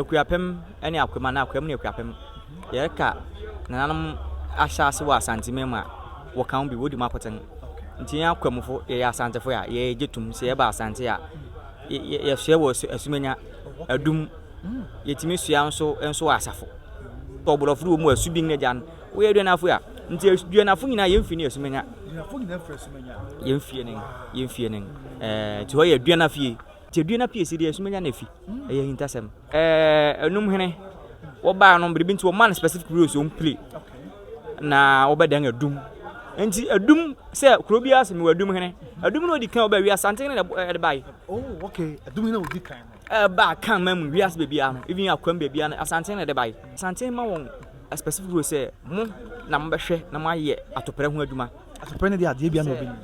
Akuapem ne Akwam anaa Akwam ne Akuapem. Yɛreka nananom ahyɛase wɔ Asanteman mu a, wɔka ho bi, wɔdi mu akoten. Nti yɛn Akwamfo, yɛyɛ Asantefo a, yɛgye tom sɛ yɛba Asante a, yɛsoɛ wɔ Asumanya, Adum, yɛtumi soa nso nso wɔ Asafo. Ɔborɔfo wɔ mu a, Subin ne Gyan. Woyɛ Aduanafo a, nti Aduanafo nyinaa yɛn fie ne Asumanya. Yɛn fie ne, yɛn fie ne. Ɛɛ, nti hɔ yɛ Aduana fie. Nti Aduana pie si deɛ Asumanya na efi. Ɛyɛ ahintasɛm. Ɛɛ, Anum hene, wɔbaa no biribi nti wɔmaa no specific roles wɔn play. Na wɔbɛdan Adum. Nti Adum sɛ kuro biara sɛ mewɔ Adum hene. Adum na odi kan ɔbaa wiase Asante hene na ɛde bae. Oh, okay. Adum hene na odi kan no. Ɛbaa kan ma mu wiase baabiara no, even akwam baabiara no, Asante hene na ɛde bae. Asante ma wɔn specific role sɛ mo na mobɛhwɛ na moayɛ atopɛrɛ ho adwuma. Atopɛrɛ no deɛ adeɛ bia na obi nim.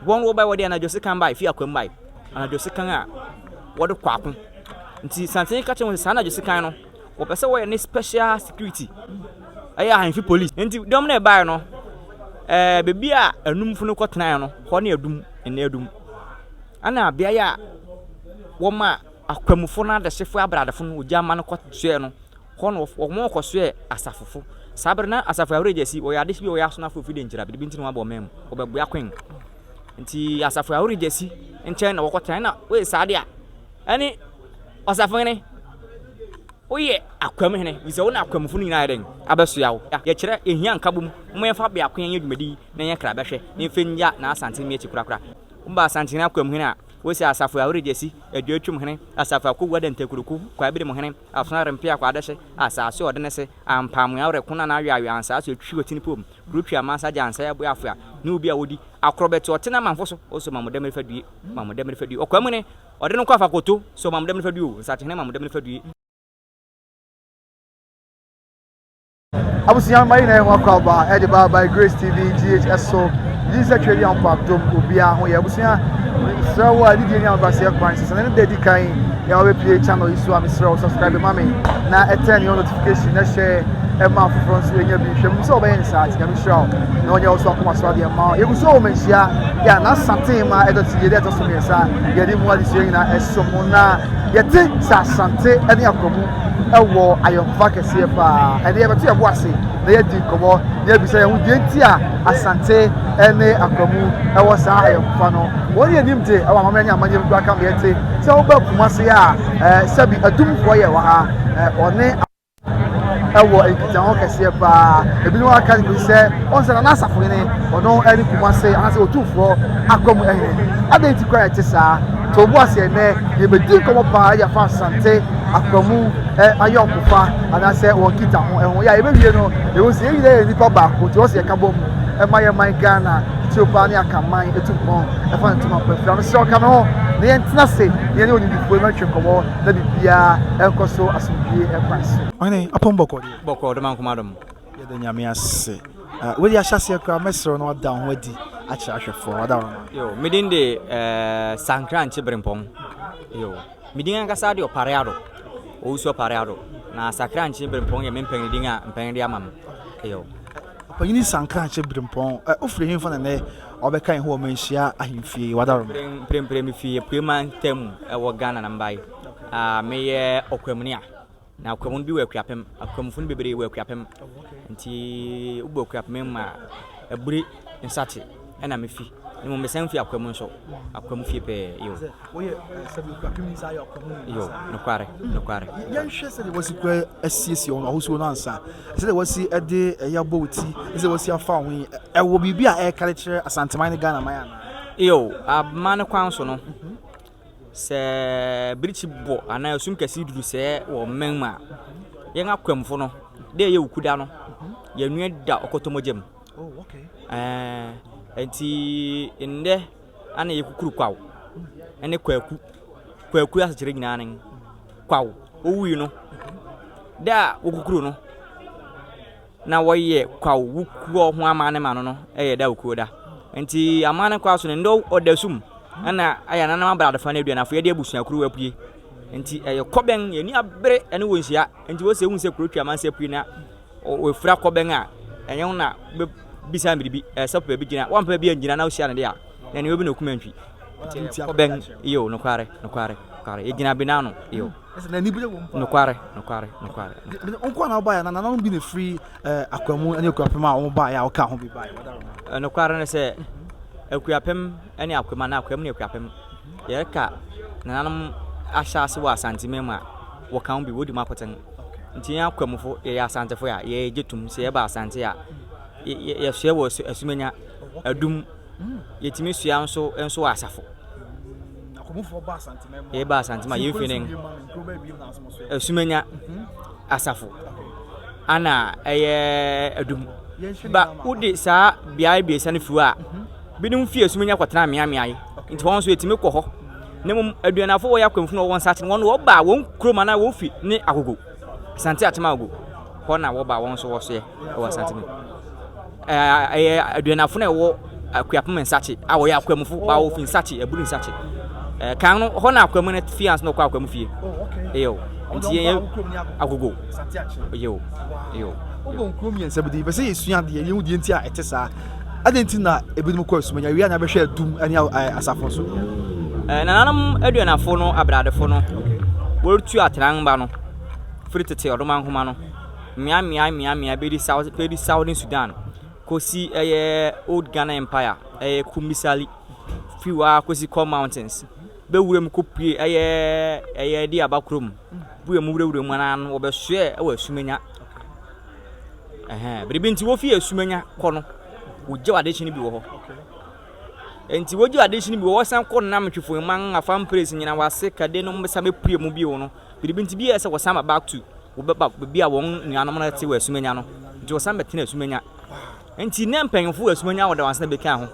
Wɔn wɔbae wɔde anadwo sekan bae fi akwam bae. Anadwo sekan a wɔde kɔ ako. Nti Santene ka kyerɛ wɔn sɛ saa anadwo sekan no wɔpɛ sɛ wɔyɛ ne special security. Ɛyɛ ahemfi police. Nti dɔm no ɛbae no ɛɛ beebi a anumfo no kɔtenae no hɔ ne adum ɛnɛ adum. Ɛna beaeɛ a wɔma akwamufo no adehyefo abradefo no ogya ma no kɔsoɛ no Hɔ no, wɔkɔsoɛɛ asafofo. Saa bere no, na asafo ahorow agya si, wɔyɛ adehye bi a wɔyɛ asonafo ofi Denkyira, biribi nti na wɔabɔ ɔman mu, wɔbɛboa Queen. Nti asafo ahorow agya si nkyɛn na wɔkɔtena. Na woyɛ saa de a, ɛne ɔsafohene, woyɛ akwam hene, efisɛ wo na akwamfo no nyinaa yɛ dɛn abɛsoa wo. Yɛkyerɛ yɛhia nkabom, momma yɛmfa biako nyɛ dwumadi yi na yɛnyɛ kra bɛhwɛ, na yɛmfa nnya n'Asante akyi korakora. Woba Asantehene akwam hene a, wose asafo ahorow agya si, Aduatwam hene, asafo akowu adantakuruku, Kwaabirem hene, Afena rempe akɔ adehye, asaase a ɔde ne se, ampa amoa reko na n'aweawe ansaase otwi otini pom, kuro twi amansa gya ansa ɛboa afoa, ne obi a odi, akorɔbɛte ɔte n'amanfo so, oso ma mo dɛm refa due, ma mo dɛm refa due, ɔkwa mu ne, ɔde no kɔ afa koto, so ma mo dɛm refa due o, nsakyehene ma mo dɛm refa due. Abusua mma nyinaa ho akwaaba ɛde ba by Grace TV GH ɛso gye sɛ twɛ bi ampa dom obiara ho yɛ abusua mesrɛ wo a didie ne ahobrɛaseɛ kwan so sɛ ne da di kan yɛ wabɛpie channel yi so a mesrɛ wo subscribe ma me na ɛtɛn your notification na hyɛ ɛma afoforɔ nso ɛnya bi hwɛ mu sɛ wɔbɛyɛ ne saa nti Nyame hyira wo na ɔnyɛ wo so akoma so adeɛ ma yɛgu so wɔ manhyia yɛ a n'asante ma ɛdɔ ti yɛde ɛtɔ so mmiɛnsa yɛde mu adesua nyinaa ɛso mu na yɛte sɛ asante ne akwamu wɔ ayɔnkofa kɛseɛ paa. Ɛnde yɛbɛto yɛn bo ase na yɛadi nkɔmmɔ na yɛabisa yɛn ho deɛ nti a Asante ne Akwamu wɔ saa ayɔnkofa no. Wɔn yɛ nim de wɔ amammerɛ ne amanneɛ mu koraa ka ma yɛte sɛ woba Kumase a sɛbi adumfoɔ yɛ wɔ ha wɔne wɔ nkitaho kɛseɛ paa. Ebinom aka no bi sɛ ɔn sɛ Nana Asafohene ɔno ne Kumase anaasɛ Otumfoɔ Akwamu hene. Adɛn nti koraa ɛte saa? To bo ase ɛnnɛ yɛbɛdi nkɔmmɔ paa de afa Asante Akwamu ayɔnkofa anaasɛ wɔn nkitaho ho. Yɛ a yɛbɛwie no, yɛhu sɛ yɛn nyinaa yɛ nnipa baako nti wɔsɛ yɛka bɔ mu ɛma yɛn man Ghana titiriw paa ne Akanman etu mpɔn ɛfa ne ntoma pa fira. Mesrɛ wo ka me ho na yɛntena ase na yɛne onimdifoɔ yi mɛtwe nkɔmmɔ na biribiara ɛnkɔ so asomdwie kwan so. Ɔhene, apɔm bɔkɔɔ deɛ? Bɔkɔɔ, Domankoma dom. Yɛda Nyame ase. Wode ahyɛaseɛ koraa mɛsrɛ wo na wada wo ho adi akyerɛ ahwɛfoɔ. Wada wo ho. Yo, me din de eh, Sankra Nkye Berempɔn. Yo, me din ankasa de Ɔpare Ado. Owusu Ɔpare Ado. Na Sakra Nkye Berempɔn yɛ me mpanyin din a mpanyin de ama me. Yo. Ɔpanyini Sankra Nkye Berempɔn, eh, wofiri hefa na nɛ ɔbɛka yɛn ho wɔ Manhyia ahemfie? Wada wo ho. Mprempren mefi Apuei mantam ɛwɔ Ghana na mbae. Ah, meyɛ ɔkwamuni a. Na Akuamu no bi wɔ Akuapem. Akuamufo no bebree wɔ Akuapem. Nti wobɔ Akuapem mu a, Aburi Nsate ɛna mefi. Na mmom mesan fi Akuamu nso. Akuamu fie pɛɛ. Yo. Woyɛ sɛbi Akuapem ni saa yɛ Akuamu ni. Yo, nokware, nokware. Yɛnhwɛ sɛdeɛ wɔasi kura asiesie wɔn ahosuo no ansa. Sɛdeɛ wɔasi de ɛyɛ abɔ wo ti, sɛdeɛ wɔasi afa wo ho yi, ɛwɔ biribi a ɛreka de kyerɛ Asanteman ne Ghana man anaa? Yo, aman kwan so no. Sɛ birikyi bɔ anaa esum kɛse duru sɛɛ wɔ ɔman mu a, yɛn akwamfo no, dɛ ɛyɛ Wukuda no, yɛnua da ɔkɔtɔmɔgya mu. Ɛɛ, nti ndɛ ana yɛkukuru kwaw ne kwaku. Kwaku asekyerɛ nyinaa ne kwaw. Owui no, dɛ a wokukuru no, na wɔyɛ kwaw wukuo ho amanne ma no no yɛ da okuo da. Nti amanne kwa so no ndɛ ɔda sum ɛna ayɛ ananom abradefa no aduanafo yɛde abusuakuru apue. Nti ɛyɛ kɔbɛn yɛni abere ɛne wɔn nhyia. Nti wɔsɛ ehu sɛ kuro twa amansa apue na wɔfira kɔbɛn a ɛnyɛ ho na bɛbisa biribi ɛsɛ pɛ baabi gyina wɔmpɛ baabi angyina na wohyia no de a na ɛne obi na okuma ntwi. Nti ɛyɛ kɔbɛn iyo nokware nokware. Nokware, yɛgyina bena ano. Yo. Ɛsɛ na anibere wɔ mu paa. Nokware, nokware, nokware. Nko na wobaeɛ na nananom bi na firi eh, Akwamu ne Akuapem a wɔn baeɛ a wɔka ho bi baeɛ. Eh, nokware ne sɛ Akuapem ne Akwamu anaa Akwamu ne Akuapem yɛreka nananom ahyɛ ase wɔ Asantema mu a wɔka ho bi wɔdi mu akoten. Nti yɛn Akwamufo yɛyɛ Asantefo a yɛgye tom sɛ yɛba Asante a yɛsoɛ wɔ Asumanya, Adum, Yɛtumi sua nso nso wɔ asafo. Yɛba Asantema yɛn fie no Asumanya asafo ana ɛyɛ adum. Ba wode saa beaeɛ biasa no firi hɔ a, binom fi Asumanya kɔtena mmeammea nti hɔ nso yɛtumi kɔ hɔ. Na mmom aduanafo wɔyɛ akwamfo na wɔwɔ nsa ase no wɔn wɔba wɔn kurom anaa wɔn fi ne Agogo. Asante Akyem Agogo hɔ na wɔba wɔn nso wɔsoɛ wɔ Asante mu. Ɛyɛ aduanafo na ɛwɔ Akuapem Nsakye a wɔyɛ Akwamufo ba wɔfi Nsakye Aburu Nsakye. Kan no hɔ na Akwamu no fi ansa na ɔkɔ Akwamu fie. Eyo. Nti yɛn Agogo. Eyo. Eyo. Wobɔ nkuro mmiɛnsa bi din, pɛ sɛ yɛsua adeɛ, yɛhu deɛ nti a ɛte saa. Adɛn nti na ebinom kɔ Asumanya, wie a na bɛhwɛ Adum ne asafo nso? Nananom aduanafo no abradefo no, wɔretu atenanba no firi tete ɔdomankoma no mmeammea mmeammea bɛdi South bɛdi Southern Sudan kɔsi ɛyɛ Old Ghana Empire ɛyɛ Kumbisali firi hɔ ara kɔsi Kor Mountains bɛwura mu kɔpue ɛyɛ ɛyɛ de aba kurom bue mu wurawura mu anaa no wɔbɛsoɛ ɛwɔ Asumanya. Ɛhɛn biribi nti wofi Asumanya kɔ no wogyaw adehye no bi wɔ hɔ. Nti wogyaw adehye no bi wɔ hɔ wɔsan kɔ nam Twifo Man Afampresi Nyinawase Kade nom san bɛpue mu bio no biribi nti bi yɛ sɛ wɔsan ba back to wɔbɛba baabi a wɔn nuanom no te wɔ Asumanya no nti wɔsan bɛtena Asumanya. Nti na mpanyimfo wɔ Asumanya wɔ Dawansa bɛkaa ho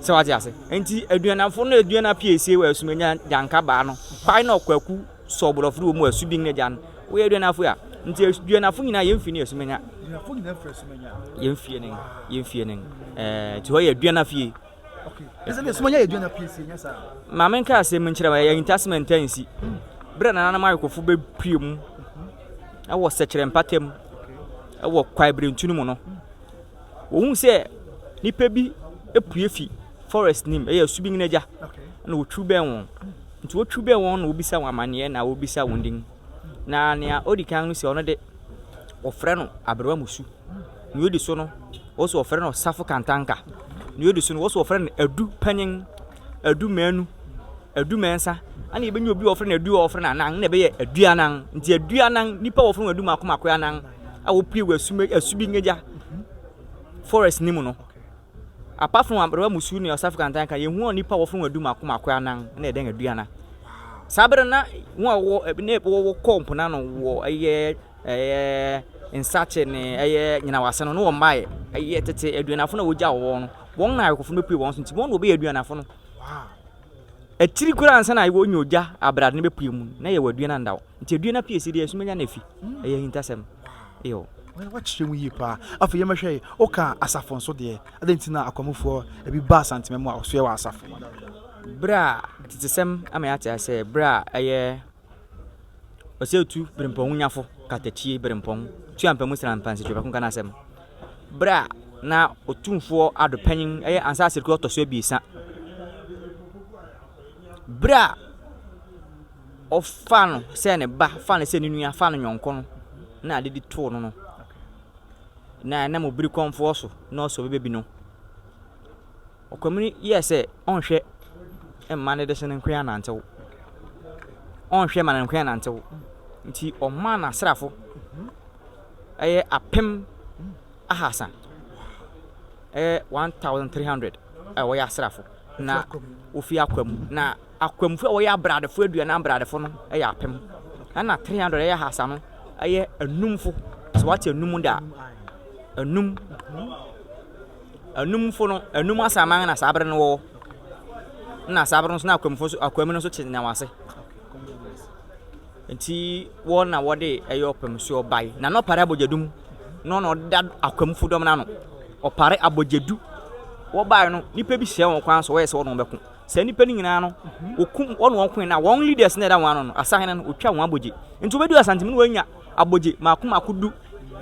sɛ wate ase. Nti aduanafo no aduana piesie wɔ Asumanya gyanka baa no kwae na ɔkwaku sɔ borɔfo wɔ mu asubin no agya no woyɛ aduanafo a nti aduanafo nyinaa yɛn fie ne Asumanya. Yɛn fie ne yɛn fie ne ɛɛ nti hɔ yɛ aduana fie. Maame nka asɛm nkyerɛ ma ɛyɛ ahintasɛm a ntaa nsi. Berɛ a nananom ayɔkofo bɛpue mu wɔ sɛkyerɛ mpata mu wɔ kwaebirentu no mu no, wɔhuu sɛ nnipa bi apue fi forest no mu, ɛyɛ asubin no agya, na wɔtwiw bɛn wɔn. Nti wɔtwiw bɛn wɔn na wɔbisa wɔn amanneɛ na wɔbisa wɔn din. Na nea ɔdi kan no sɛ ɔno de, wɔfrɛ no Aberewa Musu. Nea odi so no, wɔsɛ wɔfrɛ no Safo Kantanka. Nea odi so no, wɔsɛ wɔfrɛ no Adu Panyin, Adu Manu, Adu Mɛnsa. Ɛna yɛbɛnya obi a wɔfrɛ no Adu a wɔfrɛ no Anan, na ɛbɛyɛ Adu Anan. Nti Adu Anan, nipa a wɔfrɛ no Adu mako mako anan a wɔpue wɔ Asubingagya forest no mu no. Apart from Aberewa Musu ne Ɔsafo Kantanka, yɛhu onipa a wɔfrɛ no Adu mako mako anan na ɛdɛn Adu Anan. Saa bere na wɔn a wɔwɔ ne wɔwɔ kɔɔ mpo no wɔ ɛyɛ ɛyɛ nsakye ne ɛyɛ nyinawase no na wɔn mmaeɛ. Ɛyɛ tete aduanafo na wɔgya wɔn no, wɔn na ayɔkofo no bɛpue wɔn so nti wɔn na wɔbɛyɛ aduanafo no. Akyiri koraa ansa na wɔnya ogya abrade no bɛpue mu na yɛwɔ aduana ndaw. Nti aduana pie si deɛ ɛsumanya na efi. Ɛyɛ ahintasɛm. Eyo. Wakyerɛ mu yie paa. Afei yɛmɛhwɛ yi, woka asafo nso deɛ, adɛn nti na akwamufoɔ ebi ba Asantema mu a ɔsoɛ wɔ asafo? Berɛ a tetesɛm ama yɛate ase sɛ berɛ a ɛyɛ Ɔsɛetu Berempɔn Wunyafo Katakyie Berempɔn Tuampamu Srampansi Twɛpɛko nka n'asɛm. Berɛ a na Otumfoɔ Ado Panyin yɛ Ansah Asirikuo ɔtɔ so abiɛsa. Berɛ a ɔfaa no sɛ ne ba, faa no sɛ ne nua, faa no yɔnko no, na ade de too no no, na ɛnam obiri kɔmfoɔ so na ɔsɛ ɔbɛbɛ bi no, Ɔkwamuni yɛɛ sɛ ɔnhwɛ mma ne dehye no nko anantew. Ɔnhwɛ ma ne nko anantew. Nti ɔmaa n'asraafo ɛyɛ 1300, ɛyɛ 1300 a wɔyɛ asraafo na wofi akwa mu. Na akwamufo a wɔyɛ abradefo aduanan abradefo no yɛ apem. Ɛna 300 ɛyɛ ahasa no ɛyɛ anumfo. Sɛ wate anum da a, anum. Anumfo no, anum asaman na saa bere no wɔwɔ. Na saa bere no nso na akwamufo nso akwam no nso te na wɔase. Nti wɔn na wɔde ɛyɛ ɔpem so ɔbae. Na na ɔpare abɔgyadum. Na ɔna ɔda akwamufo dɔm no ano. Ɔpare abɔgyadu. Wɔbae no, nipa bi hyia wɔn kwan so wɔyɛ sɛ wɔn bɛko. Saa nnipa no nyinaa no, wɔkum wɔn wɔn koe na wɔn leaders na ɛda wɔn ano no, asahene no, wɔtwa wɔn abogye. Nti wɔbɛdu Asante mu no wɔanya abogye mako mako du.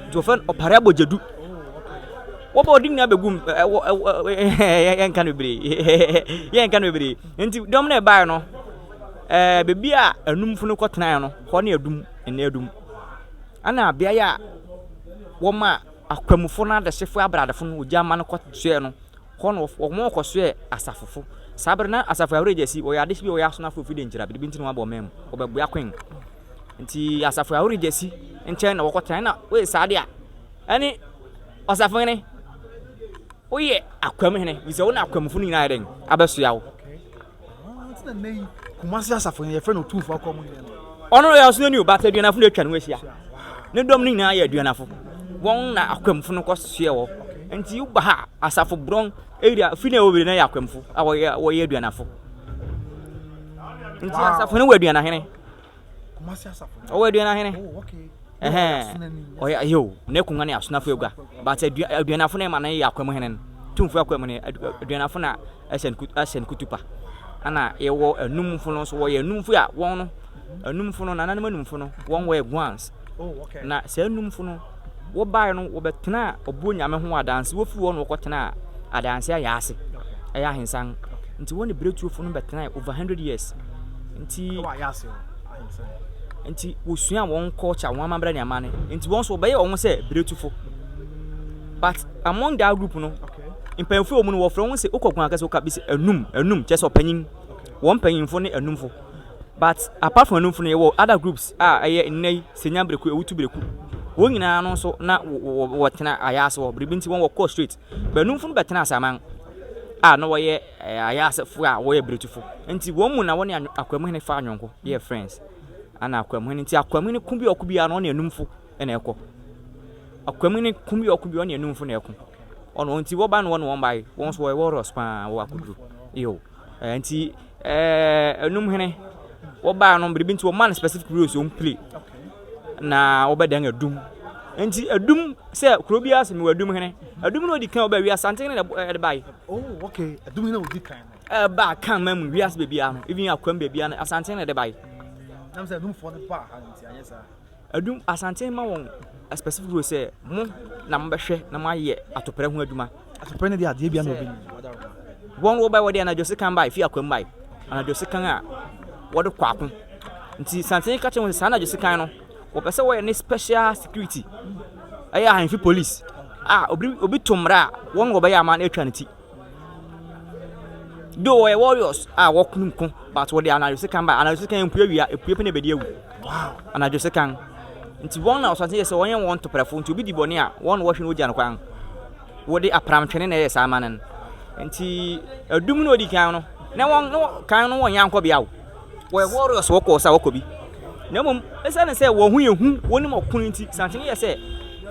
Nti wɔfrɛ no ɔpare abogye du. Wɔbɔ ɔde nyinaa bɛgu mu, ɛwɔ ɛwɔ yɛnka no bebree, yɛnka no bebree. Nti dɔm no ɛbaeɛ no, Ɛɛ baabi a anumfo no kɔtenaeɛ no, hɔ ne adum, ɛnnɛ adum. Ɛna beaeɛ a wɔma akwamufo no adehyefo abradefo no ogya ma no kɔsoɛ no, hɔ no wɔn kɔsoɛ asafofo. Saa bere na asafo ahorow gyesi, wɔyɛ adehye bi wɔyɛ asonafo fi denkyira, biribi nti na wɔabɔ ɔman mu, wɔbɛboa kwen. Nti asafo ahorow gyesi nkyɛn na wɔkɔtena na wɔyɛ saa de a, ɛne ɔsafohene woyɛ akwam hene, fisɛ wo na akwamufo no nyinaa yɛ dɛn abɛsoa wo. Nti na nnɛ yi Kumasi asafo no yɛfrɛ no Otumfoɔ Akwamu Hene no. Ɔno yɛ ɔsonani o, but aduanafo na atwa ne ho ahyia. Ne dɔm no nyinaa yɛ aduanafo. Wɔn na akwamfo no kɔsoɛ wɔ. Nti woba ha asafo borɔn area fi na ɛwɔ bebree na yɛ akwamfo a wɔyɛ wɔyɛ aduanafo. Nti asafo no wɔ aduanahene. Kumasi asafo no. Ɔwɔ aduanahene. Oh, okay. Ɛhɛn. Ɔyɛ ayo ne kunga ne asonafo agua. But aduanafo na ɛma no yɛ akwamu hene no. Tumfo akwamu hene aduanafo na ɛhyɛ no ɛhyɛ no kutupa. Ɛna yɛwɔ anumfo no nso wɔyɛ anumfo a wɔn no anumfo no nananom anumfo no wɔn wɔyɛ guans. Oh, okay. Na saa anumfo no wɔbaeɛ no wɔbɛtenaa ɔbuo nyame ho adanse wɔfiri hɔ no wɔkɔtenaa adanse ayɛ ase ɛyɛ ahensan nti wɔne berɛtuofo no bɛtenae over 100 years nti nti wɔsua wɔn culture wɔn amammerɛ ne amanne nti wɔn nso wɔbɛyɛ wɔn sɛ beretufo but among that group no mpanyinfo wɔ mu no wɔfrɛ wɔn sɛ wokɔ kwan akɛse woka bi sɛ anum anum kyerɛ sɛ ɔpanyin wɔn mpanyinfo ne anumfo but apart from anumfo no yɛwɔ other groups a ɛyɛ nnɛ yi senya bereku ewutu bereku wɔn nyinaa no nso na wɔtena ayaase hɔ biribi nti wɔn wɔkɔ straight Banumfo no bɛtenaa asaman a na wɔyɛ ayaasefo a wɔyɛ beretufo. Nti wɔn mu na wɔne Akwamuhene faa nyɔnko yɛɛ friends. Ana Akwamuhene nti Akwamuhene ko bi a ɔko biara no ɔne anumfo na ɛkɔ. Akwamuhene ko bi a ɔko bi ɔne anumfo na ɛko. Ɔno nti wɔba no wɔne wɔn bae. Wɔn nso wɔyɛ warriors paa wɔ akoduru. Yo. Eh, nti eh, anum hene wɔbaa no biribi nti wɔma no specific rules wɔn play na wɔbɛdan adum nti adum sɛ kuro biara sɛ mewɔ adum hene adum no odi kan ɔbaa wiase ante ne na ɛde bae. Oh okay adum hene odi kan no. Ɛbaa kan ma mu wiase baabiara no even akwam baabiara no asante na ɛde bae. Nam sɛ adumfoɔ no baa ha nti anyɛ saa. Adum asante ma wɔn a specific role sɛ mo na mobɛhwɛ na moayɛ atopɛrɛ ho adwuma. Atopɛrɛ no deɛ adeɛ bia na obi nim. Wɔn wɔbae wɔde anadwo sekan bae fi akwam bae anadwo sekan a wɔde kɔ ako nti santene ka kyerɛ wɔn sɛ saa anadwo sekan no wɔpɛ sɛ wɔyɛ ne special security ɛyɛ ahemfi police a obi obi to mmara a wɔn wɔbɛyɛ ama no atwa ne ti. Though wɔyɛ warriors a wɔko nko but wɔde anadwo sekan ba anadwo sekan mpue awia epue pɛ na ebedi awu anadwo sekan nti wɔn na ɔsante yɛ sɛ wɔnyɛ wɔn toprɛfo nti obi di bɔne a wɔn na wɔhwɛ no ogya no kwan wɔde apramtwene na ɛyɛ saa ama no nti adum na odi kan no na wɔn na kan no wɔnyɛ ankɔbea o wɔyɛ warriors wɔkɔ sa wɔkɔ bi na mmom esiane sɛ wɔn ho yɛ hu wɔnim ɔko nti sante yɛ sɛ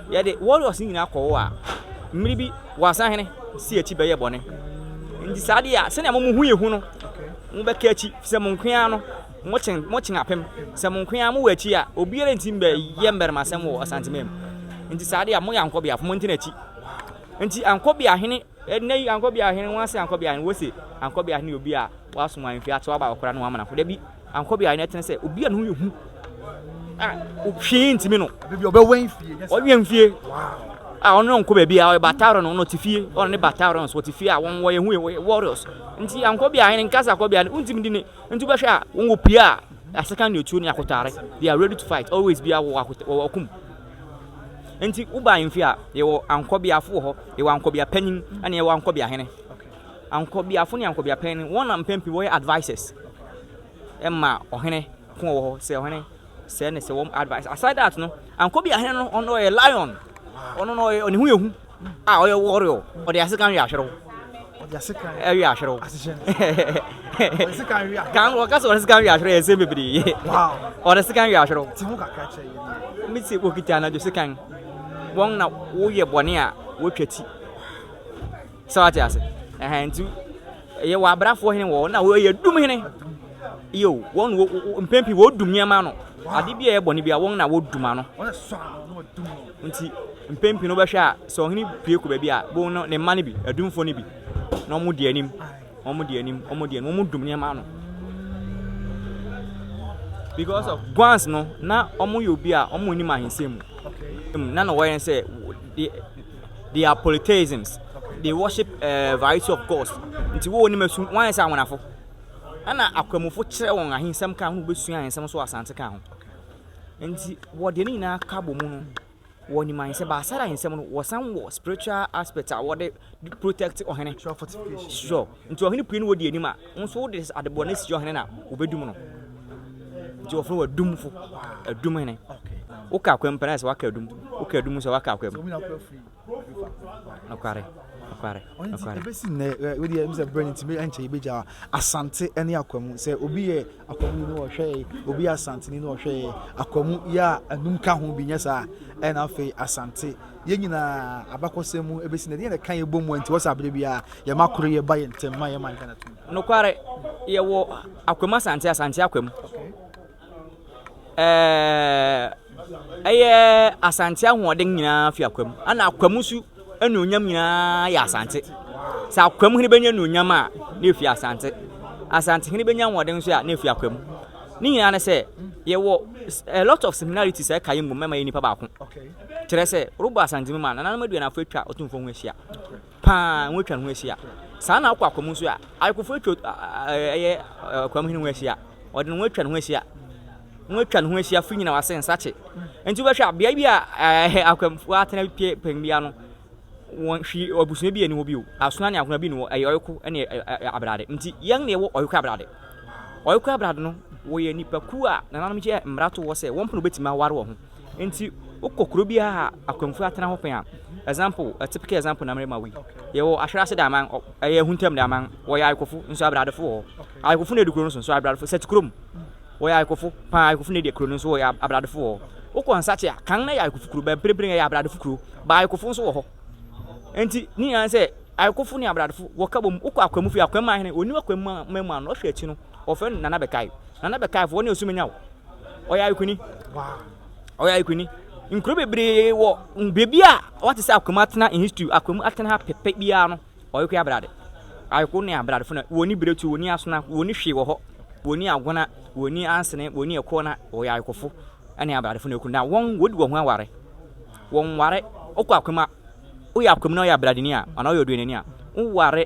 yɛde warriors nyinaa kɔ hɔ a mmere bi Wɔ asahene si akyi bɛyɛ bɔne. Nti saa deɛ a, sɛnea mo mo ho yɛ hu no, mobɛka akyi, sɛ mo nko ara no, mokyen mokyen apem. Sɛ mo nko ara mowɔ akyi a, obiara nti mbɛyɛ mbarimasɛm wɔ Asanteman mu. Nti saa deɛ a, moyɛ ankɔbeafo, montena akyi. Nti ankɔbea hene, ɛnnɛ yi ankɔbea hene, wɔn ase ankɔbea hene, wose ankɔbea hene yɛ obi a wasom ahemfie atew aba ɔkora ne ho amana ho. Dabi. Ankɔ beae no ɛtene sɛ obi a ne ho yɛ hu a hwee ntumi no. Ɔbɛwɛn fie. Ɔwɛn fie. A ɔno nkɔ baabi a ɔyɛ batare no ɔno te fie ɔno ne batare no so ɔte fie a wɔn wɔyɛ hu wɔyɛ warriors nti ankɔ beae no nkasa akɔ beae no ntumi di ne nti wobɛhwɛ a wɔn wɔ pie a asekan ne otuo ne akotare they are ready to fight always bi a wɔ akota wɔ ɔkum nti woba ahemfie a yɛwɔ ankɔbeafo wɔ hɔ yɛwɔ ankɔbea panyin ɛna yɛwɔ ankɔbea hene ankɔbeafo ne ankɔbea panyin wɔn na mpɛn pii wɔyɛ advisers ma ɔhene ko wɔ hɔ sɛ ɔhene sɛ ne sɛ wɔn advice aside that no ankɔ bi ahene no ɔno ɔyɛ lion ɔno no ɔyɛ ɔne ho yɛ hu a ɔyɛ warrior ɔde asekan yɛ ahwerew ɔde asekan ɛyɛ ahwerew kan wɔka sɛ ɔde sekan yɛ ahwerew yɛ nsɛm bebree ɔde sekan yɛ ahwerew ti ho kakra kyerɛ yɛ mi ti okita anadwo sekan wɔn na woyɛ bɔne a wotwa ti Sɛ wate ase? Ɛhɛn, nti ɛyɛ wɔ abrafoɔ hene wɔ hɔ na wɔyɛ dum hene. Yo, wɔn wɔ mpɛn pii wɔdum nneɛma ano. Ade bi a ɛyɛ bɔne bi a wɔn na wɔdum ano. Nti mpɛn pii no wobɛhwɛ a sɛ ɔhene pue kɔ baabi a bon no ne mma no bi, adumfoɔ no bi na wɔn di anim, wɔn di anim, wɔn di anim, wɔn dum nneɛma ano. Because of guans no na wɔn yɛ obi a wɔn nim ahensɛm mu. Na na wɔyɛ sɛ they are polytheisms they worship a eh, variety of gods nti wo onim asu wɔn ayɛ sɛ awanafo. Ɛna Akwamufo kyerɛ wɔn ahensɛm ka ho na wɔbɛsua ahensɛm nso wɔ Asante ka ho. Nti wɔde ne nyinaa ka bɔ mu no, wɔnim ahensɛm. But aside ahensɛm no, wɔsan wɔ spiritual aspect a wɔde protect ɔhene. Sure. Nti ɔhene pue no wɔdi anim a, wo nso wode adebɔ no si ɔhene na wɔbɛdum no. Nti wɔfrɛ wɔ adumfo, adum hene. Woka akwam pɛ na sɛ waka adum, woka adum sɛ waka akwam. Nokware, nokware, nokware. Ebesi nnɛ, wo deɛ sɛ berɛ no nti ɛnkyɛ yɛbɛgya Asante ne Akwamu. Sɛ obi yɛ Akwamu ni na ɔhwɛ yɛ, obi yɛ Asanteni na ɔhwɛ yɛ, Akwamu yɛ a anum ka ho bi nyɛ saa, ɛna afei Asante. Yɛn nyinaa abakɔsɛm mu ebesi nnɛ, deɛ na ɛka yɛ bɔ mu a nti wɔ sɛ abere biara yɛma koro yɛ ba yɛn ntɛm ma yɛ man Ghana tumi. Nokware, yɛwɔ Akwamu Asante, Asante Akwamu. Ɛɛ ɛyɛ Asante ahoɔden nyinaa fi Akwam. Ɛna Akwam nso anuonyam nyinaa yɛ Asante. Sɛ Akwam hene bɛnya anuonyam a, na efi Asante. Asante hene bɛnya ahoɔden nso a, na efi Akwam. Ne nyinaa ne sɛ, yɛwɔ a lot of similarities a ɛka yɛn mmom ɛma yɛ nipa baako. Kyerɛ sɛ, robɔ Asante mu ma nananom aduanafo atwa Otumfoɔ ho ahyia. paa ho atwa ne ho ahyia. Saa na wokɔ Akwam nso a, ayekofo atwa ɛyɛ Akwam hene ho ahyia. Ɔde ne ho atwa ne ho ahyia. Ho atwa ne ho ahyia firi nyina wase nsakye. Nti wobɛhwɛ a beae bi a ɛɛ Akwamfo atena pie pɛn bia no, wɔn hwi abusua bi ani hɔ bio. Asona ne akona bi ne hɔ, ɛyɛ ɔyeko ne abrade. Nti yɛn na yɛwɔ ɔyeko abrade. Ɔyeko abrade no, wɔyɛ nnipakuo a nananom yɛ mmara to hɔ sɛ wɔn pɛ na wɔbɛtumi aware wɔn ho. Nti wokɔ kuro biara a akwamfo atena hɔ pɛn a, example, a typical example na merema wo yi. Yɛwɔ Ahwerase Daman, ɛyɛ Ahuntam Daman, wɔyɛ ayekofo, nso abradefo wɔ hɔ. Ayekofo na edi kuro no so, nso abradefo, Sɛte kurom, wɔyɛ ayekofo paa, ayekofo na edi kuro no nso wɔyɛ abradefo wɔ hɔ. Wokɔ Nsakye a, kan na ɛyɛ ayekofo kuro, bɛn mprempren ɛyɛ abradefo kuro, ba ayekofo nso wɔ hɔ. Nti ne nyinaa sɛ ayekofo ne abradefo wɔka bom, wokɔ Akwamu fie, Akwamu ahene, ɔni Akwamu man mu ano, ɔhwɛ akyi no, wɔfrɛ no Nana Bɛkae. Nana Bɛkae fo, wɔne Osumenya o. Ɔyɛ ayekoni. Ɔyɛ ayekoni. Nkuro bebree wɔ beebi a wɔte sɛ Akwamu atena in history, Akwamu atena ha pɛpɛ biara no, ɔyekɔ abrade. Ayeko ne abradefo na wɔni biretu, wɔni asona, wɔni hwee wɔ hɔ. Wɔni agona, wɔni ansene, wɔni ɛkɔ na wɔyɛ ayekofo ne abradefo na ɛkunu. Na wɔn wɔdi wɔn ho aware. Wɔn ware, wokɔ Akwamu a, woyɛ Akwamu na woyɛ abradeni a, anaa woyɛ oduanani a, woware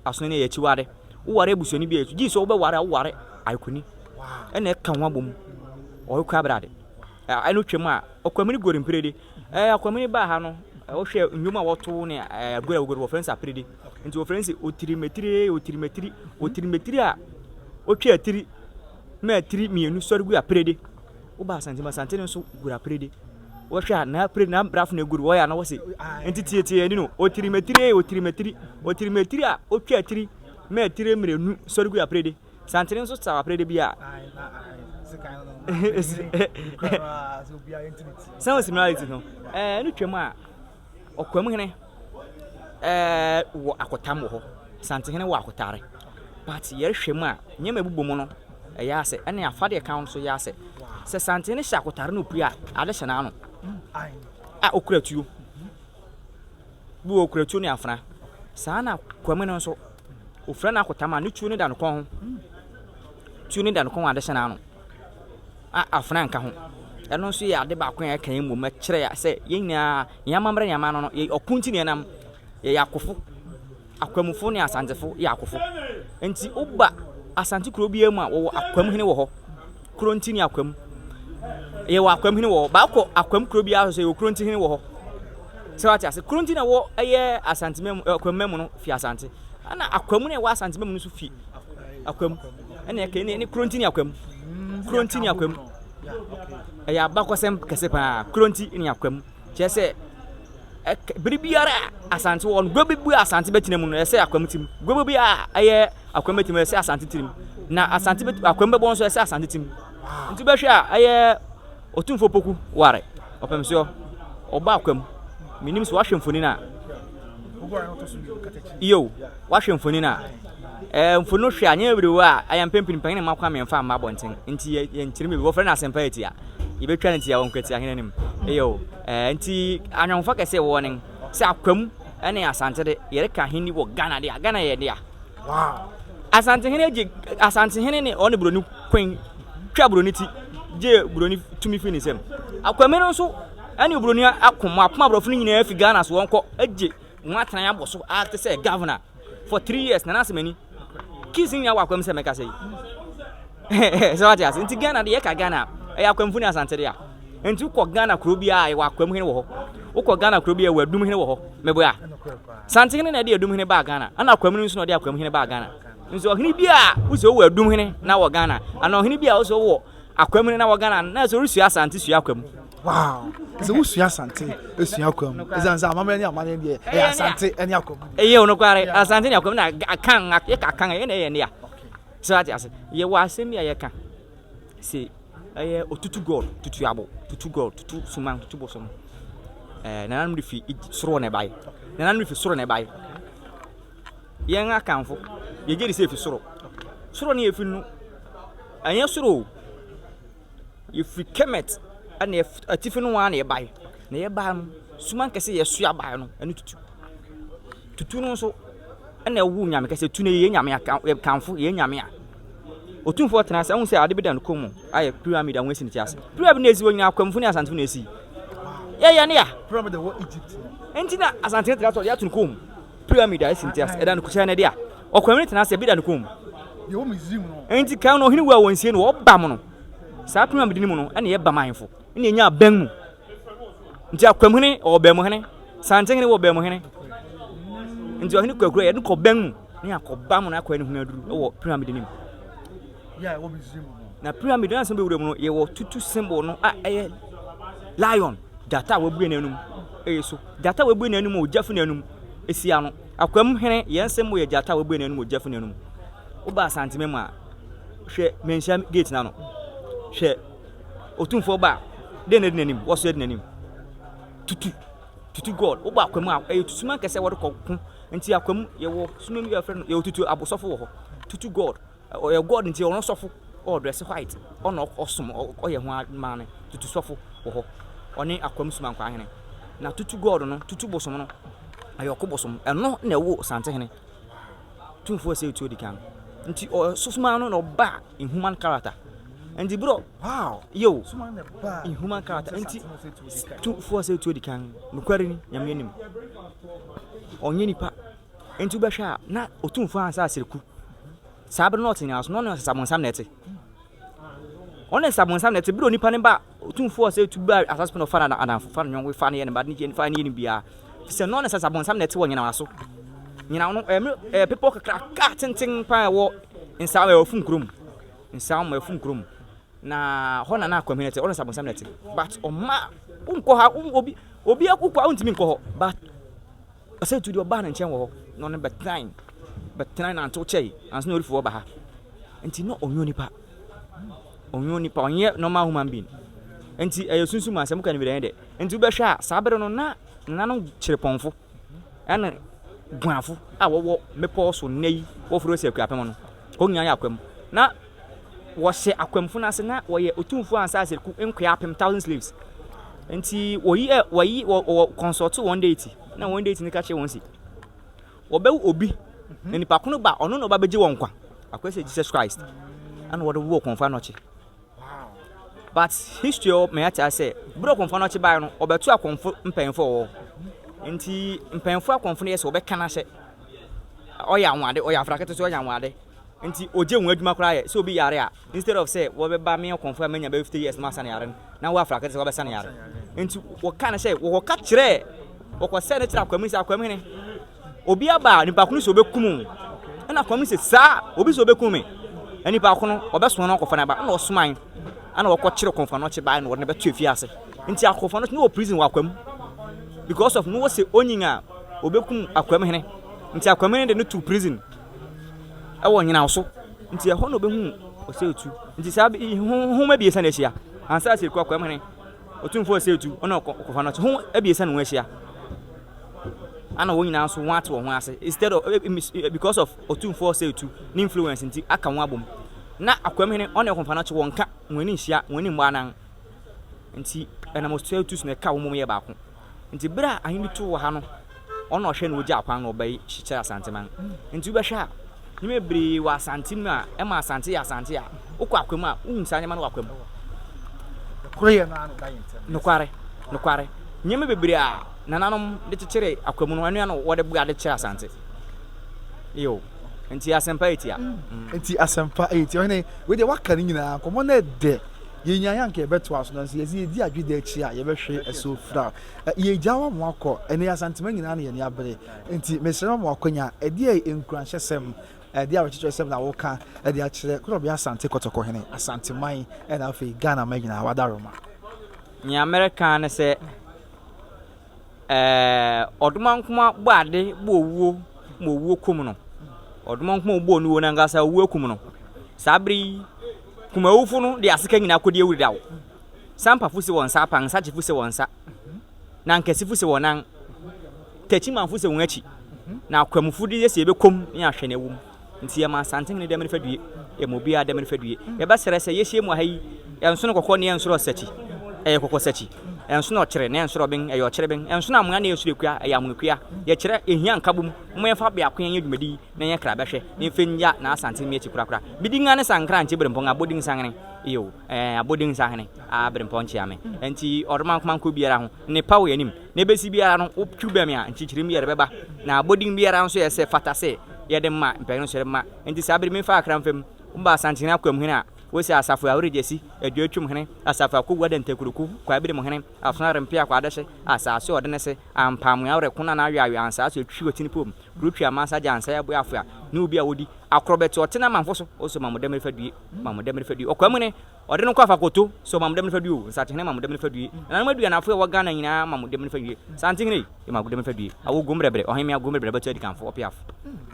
asona ni a ɛyɛ akyiwade. Woware abusuani bi a, gye sɛ wobɛware a woware ayekoni. Ɛna ɛka ho abom. Ɔrekɔ abrade. Ɛno twam a, Ɔkwamini Gori Mperede. Ɛɛ Ɔkwamini baa ha no, wohwɛ nnwom a wɔto ne agorɔ a wɔgoro wɔfrɛ no sɛ aperede. Nti wɔfrɛ no sɛ otirimetire, otirimetiri, otirimetiri a otwa atiri ma atiri mmienu sɔre gu aperede. Woba Asante mu, Asante no nso guru aperede. Wɔhwɛ a na aperede na abrafo na eguru wɔyɛ a na wɔse nti tietie ani no otirimetire, otirimetiri, otirimetiri a otwa atiri ma atiri mmienu sɔre gu aperede. Santene nso saw aprede bi a. Sound similarity no, ɛɛ no twam a ɔkwam hene ɛɛ wɔ akotam wɔ hɔ. Santehene wɔ akotare. But yɛrehwɛ mu a nneɛma ɛbobɔ mu no ɛyɛ asɛ ɛne afadeɛ ka nso yɛ asɛ. Sɛ Santehene hyɛ akotare no opue a ade hyɛ n'ano a okura tuo. Bi wɔ okura tuo ne afena. Saa na Kwame no nso, ofura n'akotam a ne tuo no da ne kɔn ho. Tuo no da ne kɔn ho ade hyɛ n'ano a afena nka ho. Ɛno nso yɛ ade baako a ɛka yɛn mmom ɛkyerɛ sɛ yɛn nyinaa yɛn amammerɛ ne amanno no yɛ ɔko nti na yɛnam. Yɛyɛ akofo. Akwamufo ne Asantefo yɛ akofo. Nti woba Asante kuro biara mu a wɔwɔ Akwam hene wɔ hɔ. Kuro nti ne Akwam. Yɛwɔ Akwam hene wɔ hɔ. Baakɔ Akwam kuro biara so yɛwɔ kuro nti hene wɔ hɔ. Sɛ wate ase, kuro nti na ɛwɔ ɛyɛ Asante mɛmu Akwam mɛmu no fi Asante. Ɛna Akwam na ɛwɔ Asante mɛmu no nso fi Akwam. Ɛna ɛkɛ ne kuro nti ne Akwam. Kuro nti ne Akwam. Ɛyɛ abakɔsɛm kɛse paa. Kuro nti ne Akwam. Kyerɛ sɛ bere biara a Asante wɔ no, gua bi a Asante bɛtena mu no, ɛsɛ Akwam tim. Gua bi a ɛyɛ Akwam bɛtena mu, ɛsɛ Asante tirim. Na Asante bɛ Akwam bɛbɔ nso, ɛsɛ Asante tim. Nti bɛhwɛ a ɛyɛ Otumfoɔ Poku ware ɔpɛmsoɔ, ɔba Akwam. Menim sɛ wahwɛ mfonin a. Yo, wahwɛ mfonin a. Ɛɛ mfonin no hwɛ a nneɛma bebree wɔ a ɛyɛ mpempem panyin mma kwan mmiɛnfa mma abɔnten. Nti yɛ yɛnkyerɛ mu bi. Wɔfrɛ no asɛmpa yɛ tia. Yɛbɛtwa no tia wɔ Nkwatia hene anim. Yo, ɛɛ nti anyɔnkofa kɛse wɔ ne sɛ Akwam ne Asante de yɛreka ahenni wɔ Ghana de a Ghana yɛ dea. Wow. Asantehene gye Asantehene ne ɔne Buroni kwen twa Buroni ti gye Buroni tumi fi ne nsam. Akwamino no nso ɛne Buroni ako mo apoma aborɔfo no nyinaa fi Ghana so wɔn kɔ gye wɔn atena abɔ so ate sɛ governor for 3 years. Nana Asemani keys nyinaa wɔ Akwam sɛ mɛka sɛ yi. Sɛ wate ase? Nti Ghana de yɛka Ghana a, ɛyɛ Akwamfo ne Asante dea. Nti wokɔ Ghana kuro biara a, yɛwɔ Akwam hene wɔ hɔ. Wokɔ Ghana kuro biara, yɛwɔ Adum hene wɔ hɔ. Meboa? Sante hene na ɛde Adum hene baa Ghana, ɛna Akwam no nso na ɔde Akwam hene baa Ghana. Nso ɔhene bi a wosɛ wowɔ Adum hene na wɔ Ghana, anaa ɔhene bi a wosɛ wowɔ Akwam hene na wɔ Ghana, na sɛ woresua Asante sua Akwam. Wow! Sɛ wosua Asante esua Akwam. Ɛsiane sɛ amammerɛ ne amanneɛ deɛ ɛyɛ Asante ne Akwam. Ɛyɛ o nokware, Asante ne Akwam na Akan, yɛka Akan ɛyɛ na ɛyɛ nea. Sɛ wate ase, yɛwɔ asɛm bi a yɛka se ɛyɛ otutu god, tutu abo, tutu god, tutu suman, tutu bosom. Ɛɛ nananom de fi soro na ɛbae. Nananom de fi soro na ɛbae. Yɛn Akanfo, yɛgye di sɛ efi soro. Soro ne efi no, ɛnyɛ soro o. Yɛfiri Kemet ɛna atifi no ara na yɛbae. Na yɛbae no, suman kɛse yɛsoa bae no, ɛne tutu. Tutu no nso, ɛna ɛwoo nyame kɛse. Tu no yɛ nyame a, kamfo yɛ nyame a. Otumfoɔ tena ase, ɛho sɛ ade bi da ne kɔn mu ayɛ pyramid a wɔasi ne ti ase. Pyramid na esi hɔ nyinaa, Akwamfo ne Asantefo na esi. Yɛyɛ ne ya. Pyramid ɛwɔ Egypt no. Nti na Asantefo tena ase, ɔde ato ne kɔn mu. Pyramid a esi ne ti ase, ɛda ne kyɛn ne de a. Ɔkwamini tena ase, ebi da ne kɔn mu. Deɛ ɛwɔ Misraim no. Nti kan no ɔhene wu a wɔnsie no, wɔbam no. Saa pyramid no mu no, ɛna yɛbam ahemfo. Ɛna yɛnya abɛn mu. Nti Akwamhene ɔwɔ Bɛmuhene, Santehene wɔ Bɛmuhene. Nti ɔhene kɔ akura yɛde kɔ bɛn mu ne akɔba mu na akɔ ne ho aduru wɔ pyramid no mu. Na pyramid no asɛm bɛwura mu no yɛwɔ tutu symbol no a ɛyɛ lion gyata a wabue n'anum ɛyɛ so gyata a wabue n'anum ogya fi n'anum esi ano. Akwam hene yɛn symbol yɛ gyata a wabue n'anum ogya fi n'anum. Woba Asanteme mu a hwɛ manhyia gate n'ano hwɛ Otumfoɔ ba a, dɛn na edi n'anim? Wɔso adi n'anim. Tutu, tutu God. Wobɔ akwam a, ɛyɛ tusuma kɛse a wɔde kɔ ko. Nti akwam, yɛwɔ suma bi a wɔfrɛ no, yɛwɔ tutu abosɔfo wɔ hɔ. Tutu God. Ɔyɛ God nti ɔno sɔfo, ɔdrɛse white, ɔna ɔsom, ɔyɛ ho adwuma no. Tutu sɔfo wɔ hɔ. Ɔne akwam sumankwaa hene. Na tutu God no, tutu bosom no, ɛyɛ ɔko bosom. Ɛno na ɛwoo Santehene. Tumfoɔ sɛ tuo di kan. Nti ɔsoma no na ɔba in human character. Nti bro, wow, yo, in human character. Nti tumfoɔ sɛ tuo di kan. Nokware ni, nyame anim. Ɔnyɛ nipa. Nti wobɛhwɛ a na otumfoɔ ansa asereku. Saa bere na ɔte nyina so na ɔne ɔsesabonsam na ɛte. Ɔne nsabonsam na ɛte. Bere onipa no ba otumfoɔ sɛ tu ba asase so na ɔfa no adamfo, fa no yɔnko, fa no yɛ ne ba, ne fa no yɛ ne biara. Sɛ no ɔne nsabonsam na ɛte wɔ nyinawa so. Nyinaw no ɛyɛ ɛyɛ bepɔ kakraka tenten paa ɛwɔ nsa ɛwɔ funkurom. Nsa wɔn ɛwɔ funkurom. Na hɔ na na akwamhene te, ɔne nsabonsam na ɛte. But ɔma wonkɔ ha obi obi akokɔ a wontumi nkɔ hɔ. But Ɔsɛ tu deɛ ɔbaa ne nkyɛn wɔ hɔ na ɔne bɛtenae bɛtenae nantew kyɛe ansa na ɔrefi hɔ ba ha. Nti na ɔnyɛ onipa. Ɔnyɛ onipa, ɔnyɛ normal human being. Nti ɛyɛ sunsum asɛm ka no bi dɛ dɛ. Nti wobɛhwɛ a saa bere no na nananom kyerepɔnfo ɛne guanfo a wɔwɔ mmepɔw so nnɛ yi wɔfrɛ sɛ akuapem no. Wɔn nyinaa yɛ akwam. Na wɔhyɛ akwamfo no ase na wɔyɛ otumfoɔ ansa asereku nkoa apem thousand slaves. Nti wɔyi ɛ wɔyi wɔ wɔ consult wɔn deity na wɔn deity no ka kyerɛ wɔn si wɔbɛwo obi na nipa ko no ba ɔno na ɔba bɛgye wɔn nkwa akɔyɛ sɛ Jesus Christ ɛna wɔde woo Ɔkɔmfo Anɔkye. But history ɔ mɛ ate ase sɛ bere Ɔkɔmfo Anɔkye bae no ɔbɛto akɔmfo mpanyinfo wɔ hɔ nti mpanyinfo akɔmfo no yɛ sɛ wɔbɛka no ahyɛ ɔyɛ anwade ɔyɛ afrakete so ɔyɛ anwade. Nti ogye wɔn adwuma koraa yɛ sɛ obi yare a instead of sɛ wɔbɛba me ɔkɔmfo a manya bɛyɛ 50 years na masa no yare no na wo afra kɛte sɛ wɔbɛsa no yare nti wɔka no sɛ wɔkɔka kyerɛ wɔkɔsɛ no kyerɛ akwamuni sɛ akwamuni obi aba a nipa ko no sɛ ɔbɛkum wo ɛna akwamuni sɛ saa obi sɛ ɔbɛkum me na nipa ko no ɔbɛsoma no akɔfa no aba ɛna ɔsoman ɛna wɔkɔkyerɛ kɔmfo no ɔkye baa na wɔde no bɛto afiase nti akɔmfo no wɔ prison wɔ akwam because of no wɔ sɛ onyin a ɔbɛkum akwam hene nti akwam hene de no to prison wɔ nyinaw so nti ɛhɔ na obehu Osei-Tutu. Nti saa honhom abiɛsa na ahyia ansa Asiriku akɔ ɛmene Otumfoɔ Osei-Tutu ɔne ɔkɔfa no ho abiɛsa na wɔn ahyia. Ana wɔn nyinaa nso wɔn ate wɔn ho ase instead of eh, eh, eh, because of Otumfoɔ Osei-Tutu ne influence nti aka wɔn abom. Na Akwamhene ɔne ɔkɔfa no wɔn ka wɔn ani nhyia wɔn ani mmɔ anan. Nti ɛnam Osei-Tutu so na ɛka wɔn mom yɛ baako. Nti bere a ahenni too wɔ ha no, ɔno na ɔhwɛ na ogyaa kwan na ɔbɛyi kyekyere Asanteman. Nti wobɛhwɛ a, nneɛma bebree wɔ Asante mu a ɛma Asante yɛ Asante a, wokɔ Akwa mu a, wohu saa nneɛma no wɔ Akwa mu. Nokware, nokware. Nneɛma bebree a nananom de kyekyere Akwa mu no, ɛno na wɔde boa de kyerɛ Asante. Yo. Nti asɛmpa yɛ tia. Nti asɛmpa yɛ tia. Ɔhene, wei deɛ waka ne nyinaa, nkɔmmɔ no ɛdɛ. Yɛnyaeɛ anka yɛbɛtoa so, nanso yɛse yɛdi adweda akyi a yɛbɛhwe ɛso fira. Yɛgya wo ama woakɔ, ɛnɛ Asantema nyinaa na yɛn ani abere. Nti mesrɛ wo ma w'akwanya, ɛdeɛ nkuranhyɛsɛm, ɛdeɛ awerɛkyekyerɛsɛm na woka de akyerɛ Korɔbea Asante Kɔtɔkɔhene, Asanteman ɛna afei Ghana man nyinaa, w'adaworoma. Nea mereka ne sɛ, Ɛɛ, ɔdomankoma bɔ ade bɔ owuo ma owuo kum no. Ɔdomankoma ɔbɔɔ no wuo no ankasa owuo akum no. Saa bere yi, kumawufo no de aseka nyinaa kɔdi awuri daw. Sampafo si wɔn nsa apan, nsakyefo si wɔn nsa, na nkɛsefo si wɔn nan, takyimanfo si wɔn akyi, na akwamufo de yɛ sɛ yɛbɛkɔm ne ahwɛ na awum. Nti yɛma Asantehene dɛm no fadue, yɛma obiara dɛm no fadue. Yɛbɛsrɛ sɛ yɛhyia mu wɔ ha yi, ɛnsono kɔkɔɔ ne ɛnsono ɔsakyi, ɛyɛ kɔkɔsakyi. Ɛnsono ɔkyere ne ɛnsono ɔben, ɛyɛ ɔkyereben. Ɛnsono amoa ne ɛnsono akua, ɛyɛ amoakua. Yɛkyerɛ, yɛhia nkabom. Momma yɛmfa biako nyɛ dwumadi yi na yɛnyɛ krabɛhwɛ na yɛmfa nnya n'Asantehene akyi korakora. Me din ara ne Sankra Nkyɛ Berempɔn, Abodin Sahene. Iyo, ɛɛ, Abodin Sahene, aa Berempɔn Kyeame. Ɛnti ɔdomankoma nkɔ biara ho. Nnepa wɔ yɛn anim. Na ebesi biara no, wotwiw bɛn me a, nkyekyerem biara bɛba. Na abodin biara nso yɛ sɛ fata sɛ yɛde ma mpanyin nso yɛde ma. Enti saa bere memfa akra mfa mu. Woba Asantehene Akwamhene a, wose Asafo Awuregyesi, Aduatwum hene, Asafo Akowu Adantakuruku, Kwaabirem hene, Asono Arempea Kwaadehye, Asase Ɔdenese, Ampaamoa Wereko Nana Aweawe Ansaase Otwi Otinipom, Kurotwi Amansa Gyansa Abuafo a ne obi a wodi Akorɔbɛte Ɔte N'amanfo so, Ose Mamodamiri Fadue, Mamodamiri Fadue, Ɔkwamhene, Ɔde no kɔ afakoto sɛ ɔma mo dɛm no fa due o, Nsatehene ma mo dɛm no fa due, Nananom aduanafo a ɛwɔ Ghana nyinaa ma mo dɛm no fa due, Santehene ei, yɛ ma mo dɛm no fa due, Awo gom brɛbrɛ, Ɔhemmea gom brɛbrɛ bɛto adikanfo, Ɔpeafo.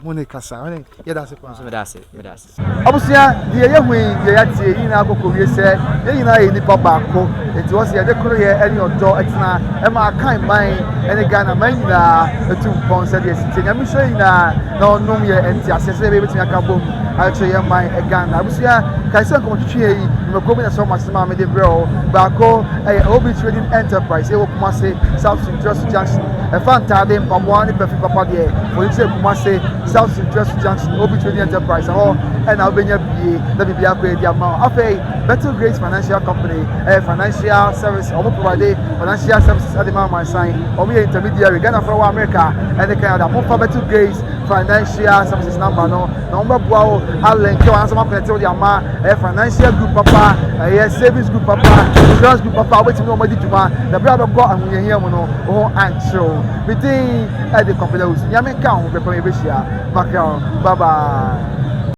Mo ne kasa, ɔne yɛda ase paa. Nso meda ase, meda ase. Abusua, deɛ yɛhu yi, deɛ yɛate yi nyinaa kɔ kɔwie sɛ yɛn nyinaa yɛ nnipa baako. Enti wɔ sɛ yɛde koroyɛ ne ɔdɔ tena ma Akan man ne Ghana man nyinaa tu mpɔn sɛdeɛ ɛsi teɛ. Nyame nhyira yɛn nyinaa na ɔnnom yɛn nteaseɛ sɛdeɛ ɛbɛyɛ yɛbɛtumi aka abom akyerɛ yɛn man Ghana. Abusua, kae sɛ nkɔmmɔtwetwe yi, nnwumakuo bi na ɛsɔ m'ase ma mede brɛ wo. Baako yɛ OB Trading Enterprise, ɛwɔ Kumasi, South Suntreso Junction. Ɛfa ntaade, mpaboa ne perfume papa deɛ, wɔde kyerɛ Kumasi, South Suntreso Junction, OB Trading Enterprise. Ɛhɔ ɛna wobɛnya bie na biribi akɔ adi ama wo. Afei, Better Grace Financial Company, ɛyɛ financial service, wɔn provide financial services ɛde ma amansan. Wɔn yɛ intermediary, Ghanafoɔ wɔ America ɛne Canada. Momfa Better Grace Financial Services number no na wɔn bɛboa wo alɛnke wɔn ansa akɔnɛte wo de ama ɛyɛ financial group papa, ɛyɛ savings group papa, insurance group papa a wobɛtumi ne wɔn adi dwuma na berɛ a bɛkɔ ahohiahia mu no wo ho ankyerɛ wo. Me din ɛde Kwabena Owusu. Nyame nka wo ho, bɛpɛm yɛbɛhyia. Makra wo. Bye bye.